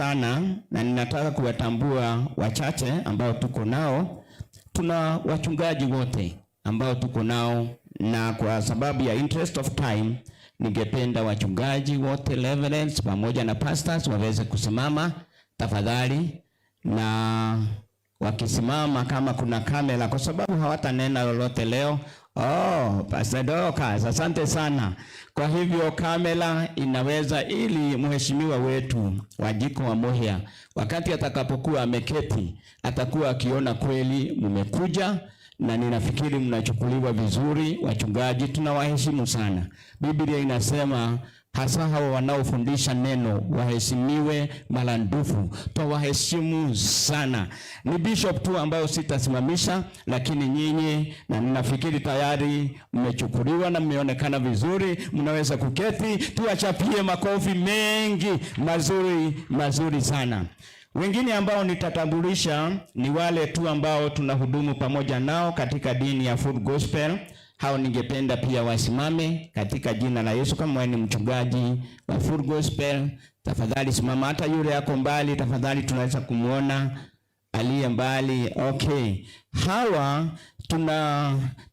Sana na ninataka kuwatambua wachache ambao tuko nao. Tuna wachungaji wote ambao tuko nao, na kwa sababu ya interest of time, ningependa wachungaji wote, reverends pamoja na pastors, waweze kusimama tafadhali, na wakisimama kama kuna kamera, kwa sababu hawatanena lolote leo. Oh, Pastor Dorcas, asante sana. Kwa hivyo kamera inaweza, ili mheshimiwa wetu Wanjiku wa Muhia wakati atakapokuwa ameketi atakuwa akiona kweli mmekuja, na ninafikiri mnachukuliwa vizuri. Wachungaji tunawaheshimu sana. Biblia inasema hasa hao wanaofundisha neno waheshimiwe maradufu. Twawaheshimu sana. Ni bishop tu ambayo sitasimamisha, lakini nyinyi, na ninafikiri tayari mmechukuliwa na mmeonekana vizuri, mnaweza kuketi. Tuwachapie makofi mengi mazuri mazuri sana. Wengine ambao nitatambulisha ni wale tu ambao tunahudumu pamoja nao katika dini ya Full Gospel. Hao ningependa pia wasimame katika jina la Yesu. Kama wewe ni mchungaji wa Full Gospel, tafadhali simama. Hata yule yako mbali, tafadhali tunaweza kumuona aliye mbali. Okay, hawa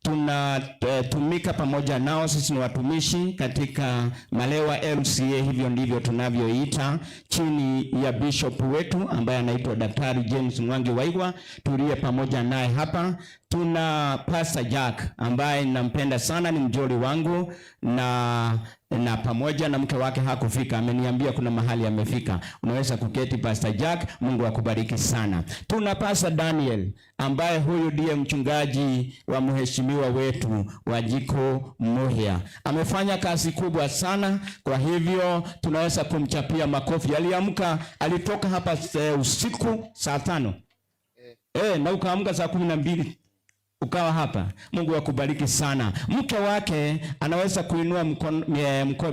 tuna tumika pamoja nao. Sisi ni watumishi katika Malewa LCA, hivyo ndivyo tunavyoita, chini ya bishop wetu ambaye anaitwa Daktari James Mwangi Waigwa, tuliye pamoja naye hapa. Tuna Pastor Jack ambaye ninampenda sana, ni mjoli wangu na pamoja na mke wake hakufika, ameniambia kuna mahali amefika. Unaweza kuketi, Pastor Jack, Mungu akubariki sana. Tuna Pastor Daniel ambaye huyu ndiye mchungaji wa mheshimiwa wetu Wanjiku Muhia, amefanya kazi kubwa sana, kwa hivyo tunaweza kumchapia makofi. Aliamka, alitoka hapa usiku saa 5 na ukaamka saa 12 ukawa hapa. Mungu akubariki sana. Mke wake anaweza kuinua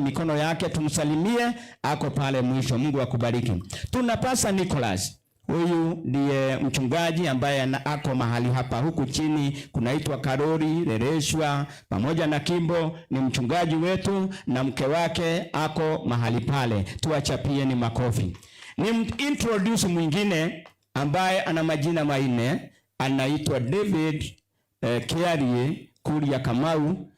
mikono yake tumsalimie, ako pale mwisho. Mungu akubariki. Tuna Pastor Nicholas. Huyu ndiye mchungaji ambaye ako mahali hapa huku chini kunaitwa Karori Rereshwa pamoja na Kimbo, ni mchungaji wetu na mke wake ako mahali pale. Tuwachapie ni makofi. Ni introduce mwingine ambaye ana majina manne, anaitwa David Kiarie Kuria Kamau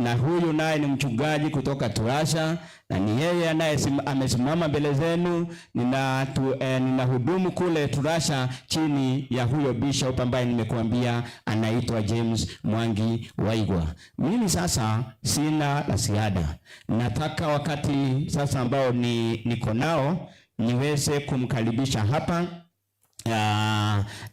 na huyu naye ni mchungaji kutoka Turasha na ni yeye anaye amesimama mbele zenu. Ninahudumu kule Turasha chini ya huyo bishop ambaye nimekuambia anaitwa James Mwangi Waigwa. Mimi sasa sina la ziada, nataka wakati sasa ambao niko nao niweze kumkaribisha hapa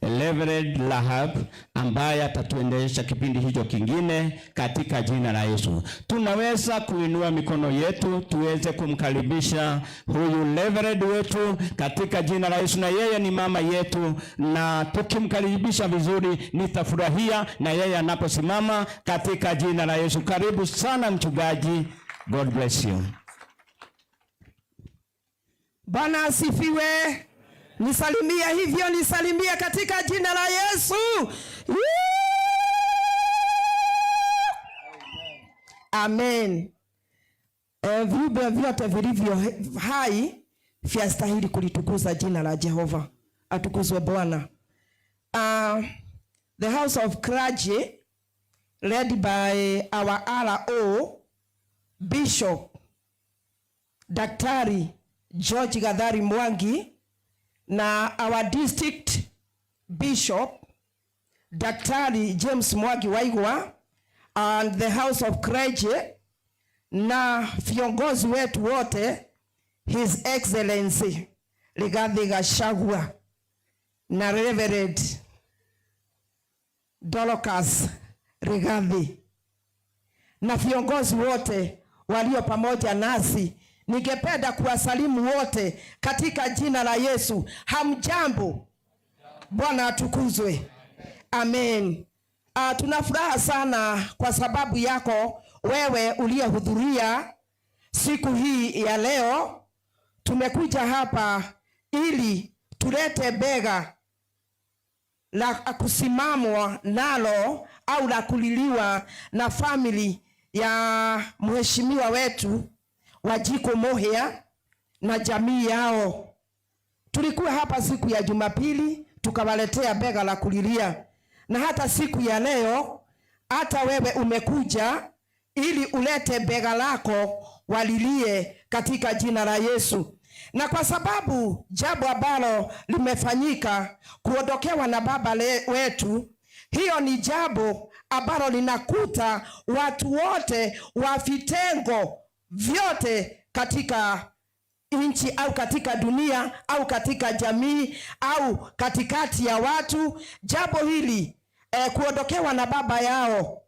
Reverend Lahab ambaye atatuendesha kipindi hicho kingine katika jina la Yesu. Tunaweza kuinua mikono yetu tuweze kumkaribisha huyu Reverend wetu katika jina la Yesu, na yeye ni mama yetu, na tukimkaribisha vizuri nitafurahia na yeye anaposimama katika jina la Yesu. Karibu sana mchungaji. God bless you. Bwana asifiwe. Nisalimie hivyo, nisalimie katika jina la Yesu. Amen. Viumbe vyote vilivyo hai vyastahili kulitukuza jina la Jehova. Atukuzwe Bwana. The House of Clergy led by our RO Bishop Daktari George Gathari Mwangi na our district bishop Daktari James Mwangi Waigwa and the House of Clergy na viongozi wetu wote, His Excellency Rigathi Gachagua na Reverend Dorcas Rigathi na viongozi wote walio pamoja nasi, ningependa kuwasalimu wote katika jina la Yesu. Hamjambo? Bwana atukuzwe. Amen. Tuna furaha sana kwa sababu yako wewe uliyehudhuria siku hii ya leo. Tumekuja hapa ili tulete bega la kusimamwa nalo au la kuliliwa na family ya mheshimiwa wetu Wanjiku Muhia na jamii yao. Tulikuwa hapa siku ya Jumapili tukawaletea bega la kulilia, na hata siku ya leo hata wewe umekuja ili ulete bega lako walilie katika jina la Yesu. Na kwa sababu jambo ambalo limefanyika kuondokewa na baba wetu, hiyo ni jambo ambalo linakuta watu wote wa vitengo vyote katika nchi au katika dunia au katika jamii au katikati ya watu. Jambo hili kuondokewa na baba yao,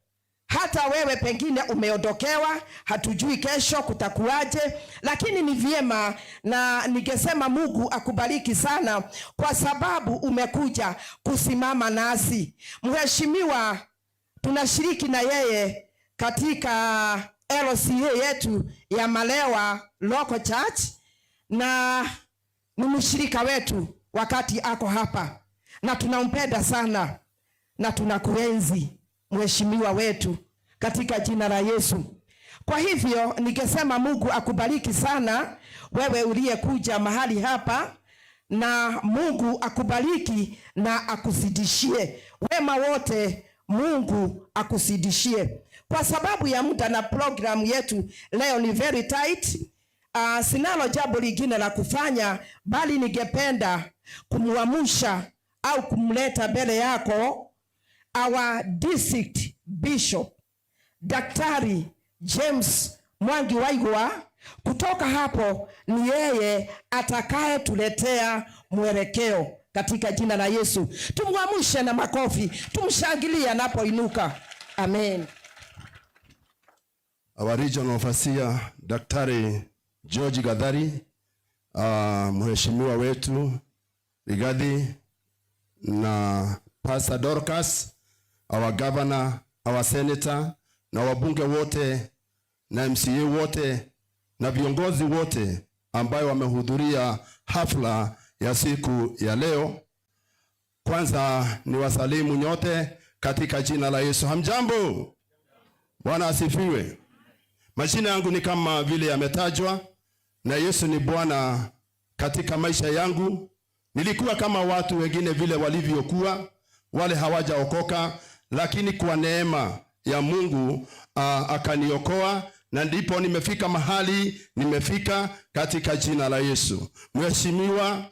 hata wewe pengine umeondokewa, hatujui kesho kutakuwaje, lakini ni vyema na ningesema Mungu akubariki sana kwa sababu umekuja kusimama nasi. Mheshimiwa, tunashiriki na yeye katika LCA yetu ya Malewa Local Church na ni mshirika wetu wakati ako hapa, na tunampenda sana na tunakuenzi mheshimiwa wetu katika jina la Yesu. Kwa hivyo ningesema Mungu akubariki sana wewe uliyekuja mahali hapa, na Mungu akubariki na akuzidishie wema wote. Mungu akuzidishie. Kwa sababu ya muda na programu yetu leo ni very tight. Sinalo jambo lingine la kufanya, bali ningependa kumwamsha au kumleta mbele yako our district bishop Daktari James Mwangi Waigwa. Kutoka hapo ni yeye atakayetuletea mwelekeo katika jina la Yesu. Tumwamshe na makofi, tumshangilie anapoinuka. Amen. Our regional overseer Daktari George Gathari, mheshimiwa wetu Rigathi na Pastor Dorcas, our governor, our senator na wabunge wote na MCA wote na viongozi wote ambayo wamehudhuria hafla ya siku ya leo. Kwanza ni wasalimu nyote katika jina la Yesu. Hamjambo? Bwana asifiwe. Majina yangu ni kama vile yametajwa, na Yesu ni Bwana katika maisha yangu. Nilikuwa kama watu wengine vile walivyokuwa, wale hawajaokoka, lakini kwa neema ya Mungu akaniokoa na ndipo nimefika mahali nimefika katika jina la Yesu. Mheshimiwa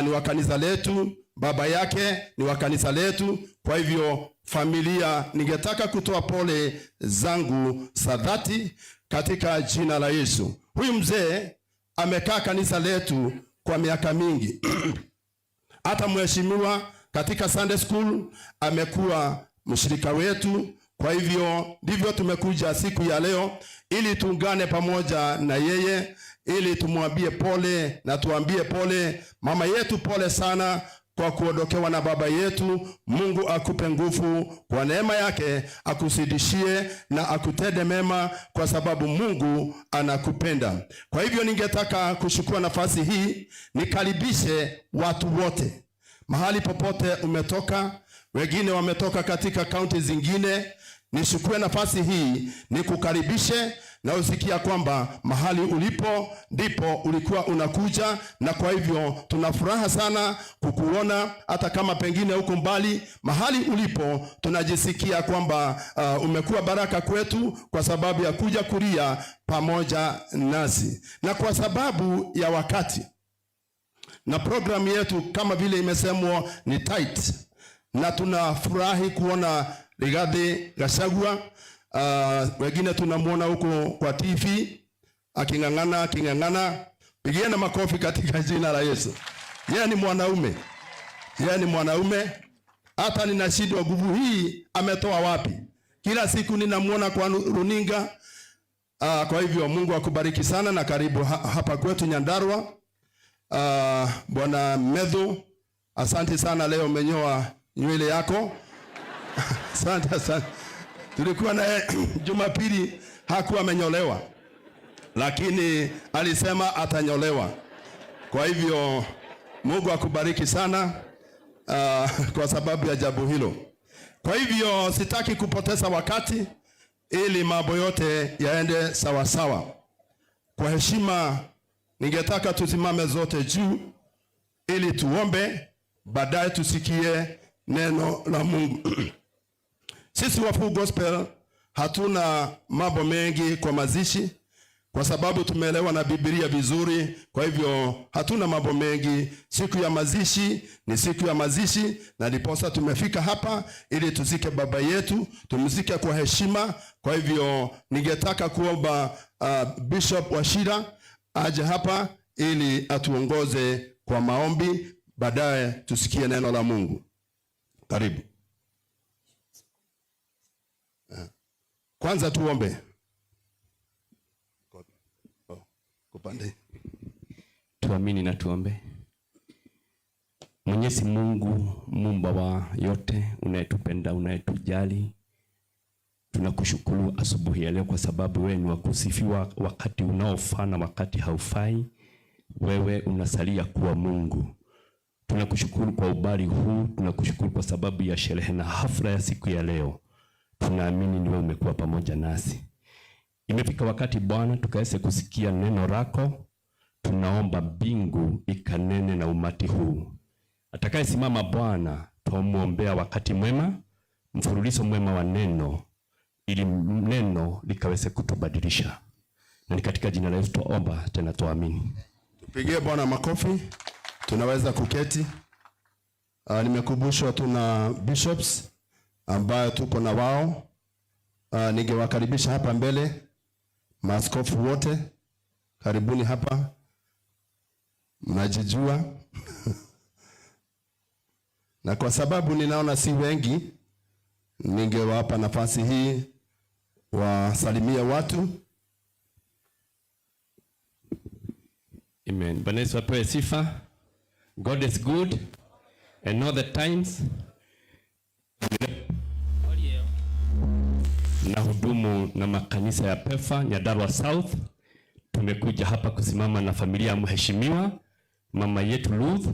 ni wa kanisa letu, baba yake ni wa kanisa letu. Kwa hivyo familia, ningetaka kutoa pole zangu za dhati katika jina la Yesu. Huyu mzee amekaa kanisa letu kwa miaka mingi hata mheshimiwa katika Sunday school amekuwa mshirika wetu. Kwa hivyo ndivyo tumekuja siku ya leo ili tuungane pamoja na yeye ili tumwambie pole na tuambie pole mama yetu, pole sana kwa kuondokewa na baba yetu. Mungu akupe nguvu kwa neema yake, akuzidishie na akutende mema, kwa sababu Mungu anakupenda. Kwa hivyo ningetaka kuchukua nafasi hii nikaribishe watu wote mahali popote umetoka, wengine wametoka katika kaunti zingine. Nichukue nafasi hii nikukaribishe na usikia kwamba mahali ulipo ndipo ulikuwa unakuja, na kwa hivyo tuna furaha sana kukuona, hata kama pengine huko mbali. Mahali ulipo tunajisikia kwamba umekuwa baraka kwetu kwa sababu ya kuja kulia pamoja nasi, na kwa sababu ya wakati na programu yetu kama vile imesemwa ni tight, na tunafurahi kuona Rigathi Gachagua. Wengine tunamwona huko kwa TV aking'ang'ana aking'ang'ana. Pigieni makofi katika jina la Yesu. Yeye ni mwanaume, yeye ni mwanaume. Hata ninashindwa nguvu hii ametoa wapi? Kila siku ninamwona kwa runinga. Kwa hivyo Mungu akubariki sana na karibu hapa kwetu Nyandarua. Bwana Medhu, asante sana, leo umenyoa nywele yako. Asante, asante. Tulikuwa naye Jumapili hakuwa amenyolewa, lakini alisema atanyolewa. Kwa hivyo Mungu akubariki sana kwa sababu ya jambo hilo. Kwa hivyo sitaki kupoteza wakati ili mambo yote yaende sawa sawa. Kwa heshima ningetaka tusimame zote juu ili tuombe, baadaye tusikie neno la Mungu. Sisi wa Full Gospel hatuna mambo mengi kwa mazishi, kwa sababu tumeelewa na Biblia vizuri. Kwa hivyo hatuna mambo mengi. Siku ya mazishi ni siku ya mazishi, na ndiposa tumefika hapa ili tuzike baba yetu, tumzike kwa heshima. Kwa hivyo ningetaka kuomba Bishop Wachira aje hapa ili atuongoze kwa maombi, baadaye tusikie neno la Mungu. Karibu. Kwanza tuombe. Oh, kupande. Tuamini na tuombe. Mwenyezi Mungu muumba wa yote, unayetupenda, unayetujali, tunakushukuru asubuhi ya leo kwa sababu wewe ni wa kusifiwa wakati unaofaa na wakati haufai. Wewe unasalia kuwa Mungu. Tunakushukuru kwa ubali huu, tunakushukuru kwa sababu ya sherehe na hafla ya siku ya leo. Tunaamini ni wewe umekuwa pamoja nasi. Imefika wakati Bwana tukaweze kusikia neno lako. Tunaomba mbingu ikanene na umati huu. Atakayesimama Bwana, twamwombea wakati mwema, mfululizo mwema wa neno, ili neno likaweze kutubadilisha. Na ni katika jina la Yesu twaomba tena twaamini. Tupigie Bwana makofi. Tunaweza kuketi. Nimekumbushwa tuna bishops ambayo tuko na wao. Ningewakaribisha hapa mbele maaskofu wote, karibuni hapa, mnajijua. Na kwa sababu ninaona si wengi, ningewapa nafasi hii wasalimie watu. Amen. Bwana Yesu apewe sifa. God is good and all the times. Na hudumu na makanisa ya PEFA Nyandarua South. Tumekuja hapa kusimama na familia ya mheshimiwa mama yetu Ruth.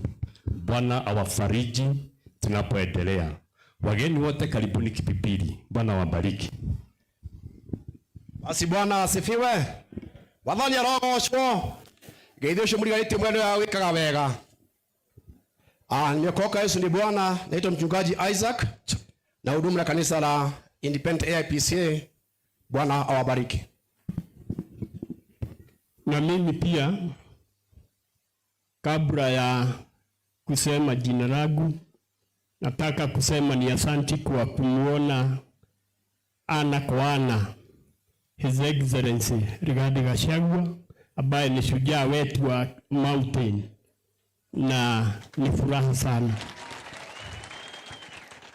Bwana awafariji tunapoendelea. Wageni wote karibuni Kipipiri. Bwana awabariki. Basi Bwana asifiwe. Wathani arogocwo. Ngeithio ucio murigarĩtie mwene wa wĩkaga wega. Nimeokoka, Yesu ni Bwana. Naitwa mchungaji Isaac na hudumu la kanisa la Independent AIPCA. Bwana awabariki. Na mimi pia kabla ya kusema jina langu nataka kusema ni asanti kwa kumuona ana kwa ana His Excellency Rigathi Gachagua ambaye ni shujaa wetu wa Mountain, na ni furaha sana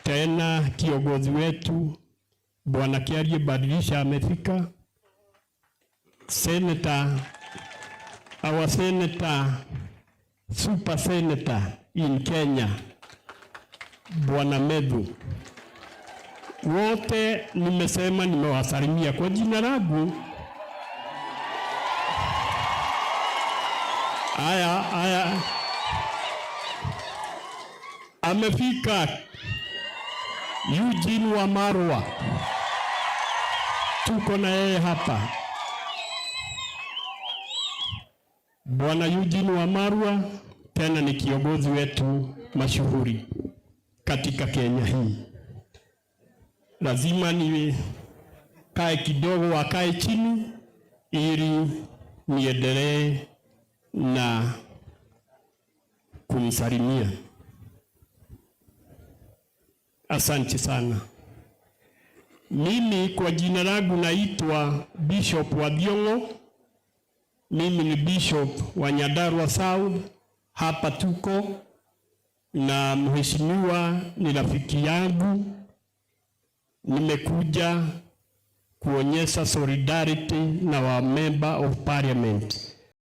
tena kiongozi wetu Bwana Kiarie Badilisha amefika, senator, our senator, super senator in Kenya Bwana Methu, wote nimesema nimewasalimia kwa jina langu. Aya, aya, amefika Eugene Wamalwa, tuko na yeye hapa. Bwana Eugene Wamalwa tena ni kiongozi wetu mashuhuri katika Kenya hii. Lazima nikae kidogo, wakae chini ili niendelee na kumsalimia. Asante sana. Mimi kwa jina langu naitwa Bishop Wathiongo. Mimi ni Bishop wa Nyandarua South. Hapa tuko na mheshimiwa ni rafiki yangu. Nimekuja kuonyesha solidarity na wa member of parliament.